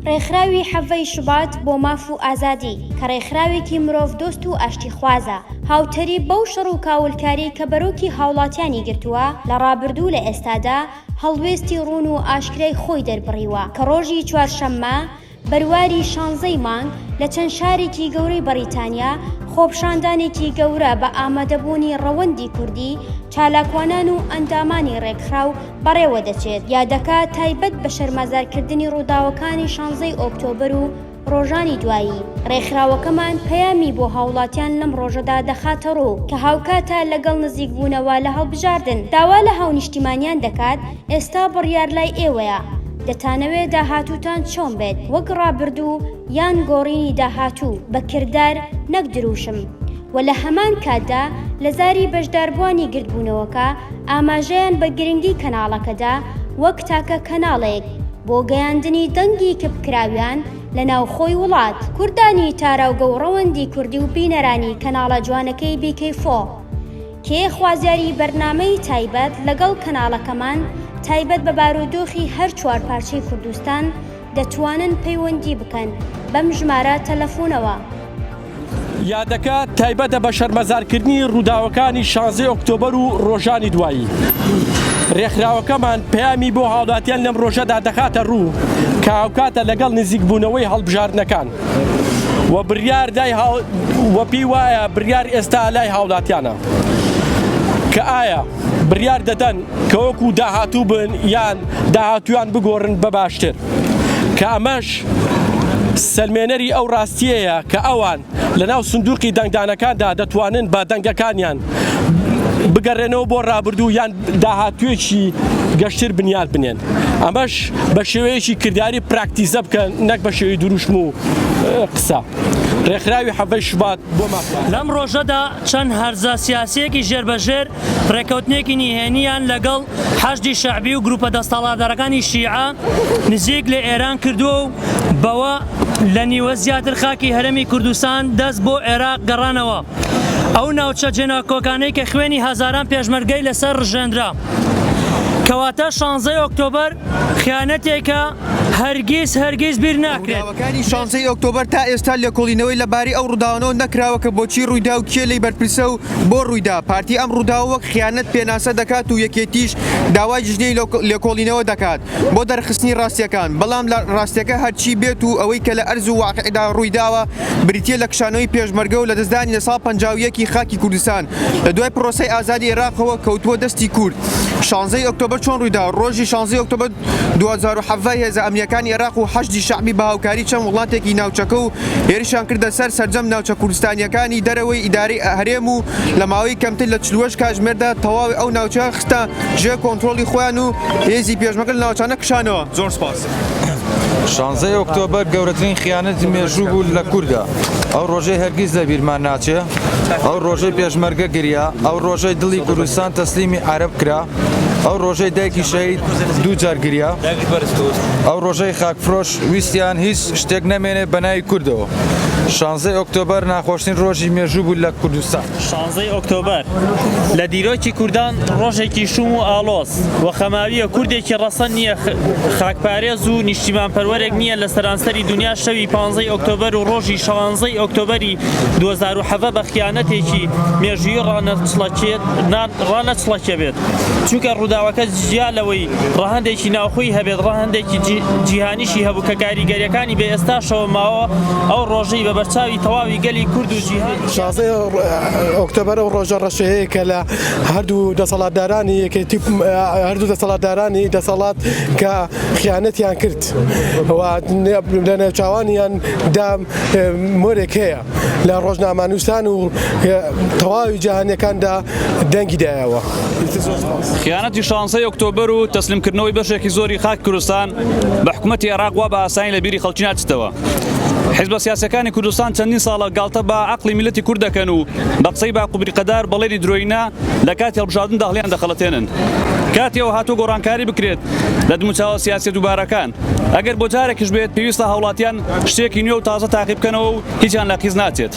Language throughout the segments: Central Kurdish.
ڕێکخراوی حەڤەی شوبات بۆ ماف و ئازادی، کە ڕێکخراوێکی مرۆڤدۆست و ئاشتیخوازە، هاوتەریب بەو شەڕ و کاولکاریەی کە بەرۆکی هاوڵاتیانی گرتووە لە ڕابردوو و لە ئێستادا، هەڵوێستی ڕوون و ئاشکرای خۆی دەربڕیوە کە ڕۆژی چوارشەممە بەرواری شانزەی مانگ لە چەند شارێکی گەورەی بەڕیتانیا خۆپشاندانێکی گەورە بە ئامادەبوونی ڕەوەندی کوردی، چالاکوانان و ئەندامانی ڕێکخراو بەڕێوەدەچێت. یادەکە تایبەت بە شەرمەزارکردنی ڕووداوەکانی شانزەی ئۆکتۆبەر و ڕۆژانی دوایی، ڕێکخراوەکەمان پەیامی بۆ هاوڵاتیان لەم ڕۆژەدا دەخاتەڕوو کە هاوکاتە لەگەڵ نزیکبوونەوە لە هەڵبژاردن. داوا لە هاونیشتیمانیان دەکات ئێستا بڕیار لای ئێوەیە، دەتانەوێ داهاتووتان چۆن بێت، وەک ڕابردوو یان گۆڕینی داهاتوو بە کردار نەک درووشم و لە هەمان کاتدا لە زاری بەشداربووانی گردبوونەوەکە ئاماژەیان بە گرنگی کەناڵەکەدا وەک تاکە کەناڵێک بۆ گەیاندنی دەنگی کپکراویان لە ناوخۆی وڵات، کوردانی تاراوگە و ڕەوەندی کوردی و بینەرانی کەناڵە جوانەکەی بیکەی فۆ. کێ خوازیاری بەرنامەی تایبەت لەگەڵ کەناڵەکەمان تایبەت بە بارودۆخی هەر چوارپارچەی کوردستان دەتوانن پەیوەندی بکەن بەم ژمارە تەلەفونەوە. یادەکە تایبەتە بە شەرمەزارکردنی ڕووداوەکانی شانزەی ئۆکتۆبەر و ڕۆژانی دوایی. ڕێکخراوەکەمان پەیامی بۆ هاوڵاتیان لەم ڕۆژەدا دەخاتە ڕوو کە هاوکاتە لەگەڵ نزیکبوونەوەی هەڵبژاردنەکان و بڕیار لای و پێی وایە بڕیار ئێستا لای هاوڵاتیانە کە ئایا بڕیار دەدەن کە وەکو داهاتوو بن یان داهاتوویان بگۆڕن بە باشتر کە ئەمەش سەلمێنەری ئەو ڕاستیەیە کە ئەوان لەناو سندوقی دەنگدانەکاندا دەتوانن بە دەنگەکانیان بگەڕێنەوە بۆ ڕابردوو یان داهاتوویەکی گەشتر بنیات بنێن ئەمەش بە شێوەیەکی کرداری پراکتیزە بکەن نەک بە شێوەی دروشم و قسە. ڕێکخراوی حەڤەی شوبات بۆ مافی. لەم ڕۆژەدا چەند هەرزە سیاسییەکی ژێربەژێر ڕێککەوتنێکی نیهێنییان لەگەڵ حەشدی شەعبی و گروپە دەستەڵاتدارەکانی شیعە نزیک لە ئێران کردووە و بەوە لە نیوە زیاتر خاکی هەرێمی کوردستان دەست بۆ عێراق گەڕانەوە ئەو ناوچە جێناکۆکانەی کە خوێنی هەزاران پێشمەرگەی لەسەر ڕژێنرا. کەواتە شانزەی ئۆکتۆبەر خیانەتێکە هەرگیز هەرگیز بیر ناکرێت. ڕووداوەکانی شانزەی ئۆکتۆبەر تا ئێستا لێکۆڵینەوەی لەبارەی ئەو ڕووداوانەوە نەکراوە کە بۆچی ڕوویدا و کێ لێی بەرپرسە و بۆ ڕوویدا، پارتی ئەم ڕووداوە وەک خیانەت پێناسە دەکات و یەکێتیش داوای لیژنەی لێکۆڵینەوە دەکات بۆ دەرخستنی ڕاستییەکان، بەڵام ڕاستییەکە هەرچی بێت و ئەوەی کە لە ئەرز و واقیعدا ڕوویداوە بریتییە لە کشانەوەی پێشمەرگە و لەدەستدانی 51% ی خاکی کوردستان لە دوای پرۆسەی ئازادی ئێراقەوە کەوتووە دەستی کورد. شانزەی ئۆکتۆبەر چۆن ڕوویدا؟ ڕۆژی شانزەی ئۆکتۆبەر 2017 هێزە ئەمنییەکانی ئێراق و حەشدی شەعبی بە هاوکاری چەند وڵاتێکی ناوچەکە و هێرشیان کردە سەر سەرجەم ناوچە کوردستانییەکانی دەرەوەی ئیدارەی هەرێم و لە ماوەی کەمتر لە 48 کاتژمێردا تەواوی ئەو ناوچەیان خستە ژێر کۆنترۆڵی خۆیان و هێزی پێشمەرگە لە ناوچانە کشانەوە. زۆر سپاس. شانزەی ئۆکتۆبەر گەورەترین خیانەتی مێژوو بوو لە کوردا. ئەو ڕۆژەی هەرگیز لە بیرمان ناچێ. ئەو ڕۆژەی پێشمەرگە گریا، ئەو ڕۆژەی دڵی کوردستان تەسلیمی عەرەب کرا، ئەو ڕۆژەی دایکی شەهید دوو جار گریا، ئەو ڕۆژەی خاکفرۆش ویستیان هیچ شتێک نەمێنێ بە ناوی کوردەوە. شانزەی ئۆکتۆبەر ناخۆشترین ڕۆژی مێژوو بوو لە کوردستان. شانزەی ئۆکتۆبەر لە دیرۆکی کوردان ڕۆژێکی شوم و ئاڵۆز و خەماوییە، کوردێکی ڕەسەن نییە، خاکپارێز و نیشتیمانپەروەرێک نییە لە سەرانسەری دونیا شەوی پانزەی ئۆکتۆبەر و ڕۆژی شانزەی ئۆکتۆبەری 2017 بە خیانەتێکی مێژوویی ڕانەچڵەکێبێت، چونکە ڕووداوەکە جیا لەوەی ڕەهەندێکی ناوخۆی هەبێت ڕەهەندێکی جیهانیشی هەبوو کە کاریگەریەکانی بە ئێستاشەوە ماوە، ئەو ڕۆژەی بە بەرچاوی تەواوی گەلی کورد و جیهان. شازدەی ئۆکتۆبەر ئەو ڕۆژە ڕەشەیە کە لە هەردوو دەسەڵاتدارانی یەکێتی هەردوو دەسەڵاتدارانی دەسەڵات کە خیانەتیان کرد و لە نێوچاوانیان دا مۆرێک هەیە لە ڕۆژنامەنووسان و تەواوی جیهانیەکاندا دەنگی دایەوە. خیانەتی شانزەی ئۆکتۆبەر و تەسلیمکردنەوەی بەشێکی زۆری خاکی کوردستان بە حکومەتی عێراق وا بە ئاسانی لە بیری خەڵکی ناچێتەوە. حیزبە سیاسیەکانی کوردستان چەندین ساڵە گاڵتە بە عەقڵی میللەتی کورد دەکەن و بە قسەی باق و بریقەدار بەڵێنی درۆینە لە کاتی هەڵبژاردندا هەڵیان دەخەڵەتێنن. کاتی ئەوە هاتووە گۆڕانکاری بکرێت لە دموچاوە سیاسیە دووبارەکان. ئەگەر بۆ جارێکیش بێت پێویستە هاوڵاتیان شتێکی نوێ و تازە تاقی بکەنەوە و هیچیان لە قیز ناچێت.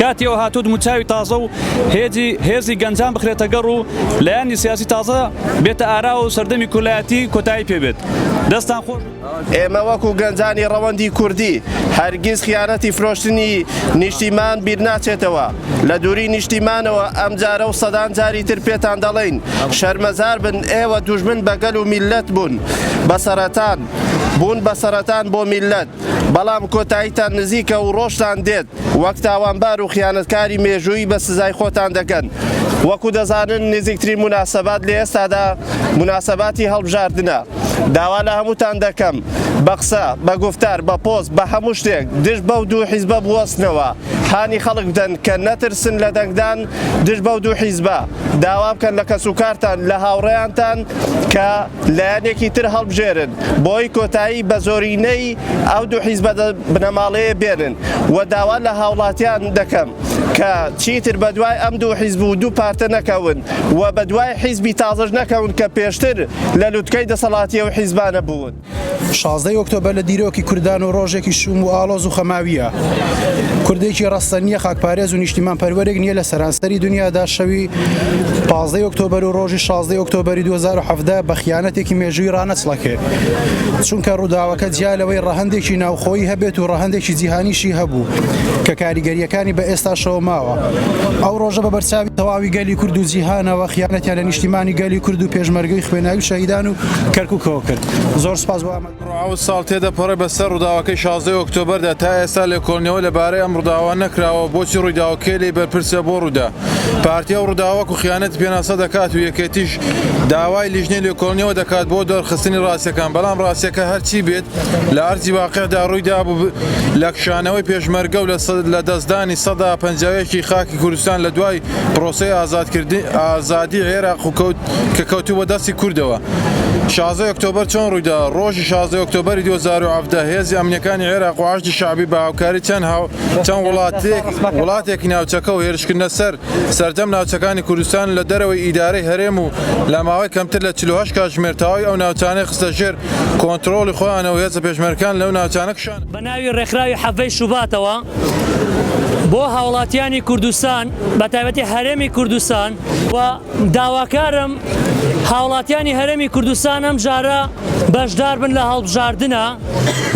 کاتی ئەوە هاتووە دموچاوی تازە و هێزی هێزی گەنجان بخرێتە گەڕ و لایەنی سیاسی تازە بێتە ئاراوە و سەردەمی کۆلایەتی کۆتایی پێ بێت. دەستان خۆش. ئێمە وەکو گەنجانی ڕەوەندی کوردی هەرگیز خیانەتی فرۆشتنی نیشتیمان بیرناچێتەوە. لە دووری نیشتیمانەوە ئەمجارە و سەدان جاری تر پێتان دەڵێین شەرمەزار بن ئێوە دوژمن بە گەل و میللەت بوون بە سەرەتان بوون بە سەرەتان بۆ میللەت بەڵام کۆتاییتان نزیکە و ڕۆژتان دێت وەک تاوانبار و خیانەتکاری مێژوویی بە سزای خۆتان دەگەن وەکو دەزانن نزیکترین موناسەبات لە ئێستادا موناسەباتی هەڵبژاردنە داوا لە هەمووتان دەکەم بە قسە بە گوفتار بە پۆست بە هەموو شتێک دژ بەو دوو حیزبە بوەستنەوە هانی خەڵک بدەن کە نەترسن لە دەنگدان دژ بەو دوو حیزبە، داوا بکەن لە کەسوکارتان، لە هاوڕێیانتان کە لایەنێکی تر هەڵبژێرن بۆی کۆتایی بە زۆرینەی ئەو دوو حیزبە بنەماڵەیە بێنن و داوا لە هاوڵاتیان دەکەم کە چیتر بەدوای ئەم دوو حیزب و دوو پارتە نەکەون و بەدوای حیزبی تازەش نەکەون کە پێشتر لە لوتکەی دەسەڵاتی ئەو حیزبانە بوون. شازدەی ئۆکتۆبەر لە دیرۆکی کوردان و ڕۆژێکی شوم و ئاڵۆز و خەماوییە. کوردێکی ڕەسەن نییە، خاکپارێز و نیشتیمانپەروەرێک نییە لە سەرانسەری دونیادا شەوی پازدەی ئۆکتۆبەر و ڕۆژی شازدەی ئۆکتۆبەری 2017 بە خیانەتێکی مێژووی ڕانەچڵەکێ. چونکە ڕووداوەکە جیا لەوەی ڕەهەندێکی ناوخۆیی هەبێت و ڕەهەندێکی جیهانیشی هەبوو کە کاریگەرییەکانی بە ئێستاشەوە ماوە. ئەو ڕۆژە بە بەرچاوی تەواوی گەلی کورد و جیهانەوە خیانەتیان لە نیشتیمانی گەلی کورد و پێشمەرگەی خوێناوی شەهیدان و کەرکوکەوە کرد. زۆر سوپاس بۆ ئامادەبوونتان. ئەمڕۆ حەوت ساڵ تێدەپەڕێ بەسەر ڕووداوەکەی شازدەی ئۆکتۆبەردا، تا ئێستا لێکۆڵینەوە لەبارەی ئەم ڕووداوە نەکراوە، بۆچی ڕوویداوە، کێ لێی بەرپرسە، بۆ ڕوویدا؟ پارتی ئەو ڕووداوە وەکو خیانەت پێناسە دەکات و یەکێتیش داوای لیژنەی لێکۆڵینەوە دەکات بۆ دەرخستنی ڕاستیەکان، بەڵام ڕاستیەکە هەرچی بێت لە ئەرزی واقیعدا ڕوویدابوو لە کشانەوەی پێشمەرگە و لەدەستدانی 51% ی خاکی کوردستان لە دوای پرۆسەی ئازادی عێراق و کە کەوتبووە دەستی کوردەوە. شازدەی ئۆکتۆبەر چۆن ڕوویدا؟ ڕۆژی شازدەی ئۆکتۆبەری 2017 هێزی ئەمنیەکانی عێراق و حەشدی شەعبی بە هاوکاری چەند هاو چەند وڵاتێک وڵاتێکی ناوچەکە و هێرشکردنە سەر سەرجەم ناوچەکانی کوردستان لە دەرەوەی ئیدارەی هەرێم و لە ماوەی کەمتر لە 48 کاتژمێر تەواوی ئەو ناوچانەی خستە ژێر کۆنترۆڵی خۆیانەوە و هێزە پێشمەرگەکان لەو ناوچانە کشانەوە. بە ناوی ڕێکخراوی حەڤەی شوباتەوە بۆ هاوڵاتیانی کوردستان بە تایبەتی هەرێمی کوردستان و داواکارم هاوڵاتیانی هەرێمی کوردستان ئەم جارە بەشدار بن لە هەڵبژاردنە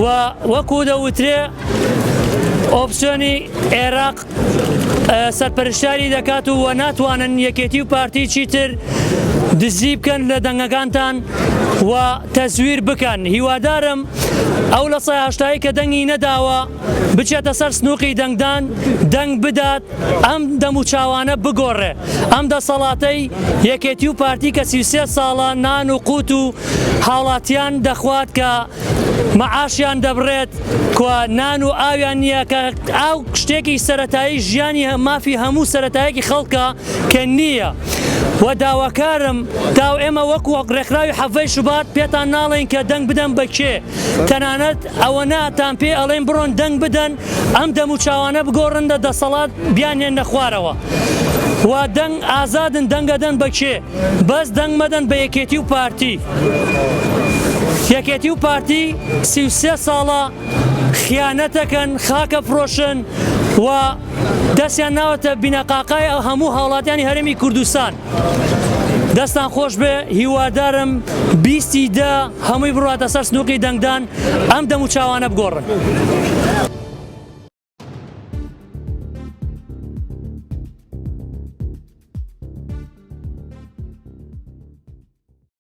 و وەکو دەوترێ ئۆپسیۆنی عێراق سەرپەرشتیاری دەکات و ناتوانن یەکێتی و پارتی چیتر دزی بکەن لە دەنگەکانتان و تەزویر بکەن هیوادارم ئەو لە سای هەشتایی کە دەنگی نەداوە بچێتە سەر سنوقی دەنگدان دەنگ بدات ئەم دەموچاوانە بگۆڕێ ئەم دەسەڵاتەی یەکێتی و پارتی کە 33 ساڵە نان و قوت و هاوڵاتیان دەخوات کە مەعاشیان دەبڕێت کوا نان و ئاویان نییە کە ئاو شتێکی سەتایی ژیانی مافی هەموو سەتایەکی خەڵکە کە نییە و داواکارم تاو ئێمە وەکو ڕێکخراوی حەڤەی شوبات پێتان ناڵێین کە دەنگ بدەن بە کێ تەنانەت ئەوەنە تان پێ ئەڵێن بڕۆن دەنگ بدەن ئەم دەم و چاوانە بگۆڕن لە دەسەڵات بیانهێننە خوارەوە و دەنگ ئازادن دەنگەدەن بە کێ بەس دەنگ مەدەن بە یەکێتی و پارتی یەکێتی و پارتی 33 ساڵە خیانەتەکەن خاکە فرۆشن و دەستیان ناوەتە بینەقاقای هەموو هاوڵاتیانی هەرێمی کوردستان دەستان خۆش بێ هیوادارم بیستی دە هەمووی بڕاتە سەر سنووقی دەنگدان ئەم دەم و چاوانە بگۆڕن.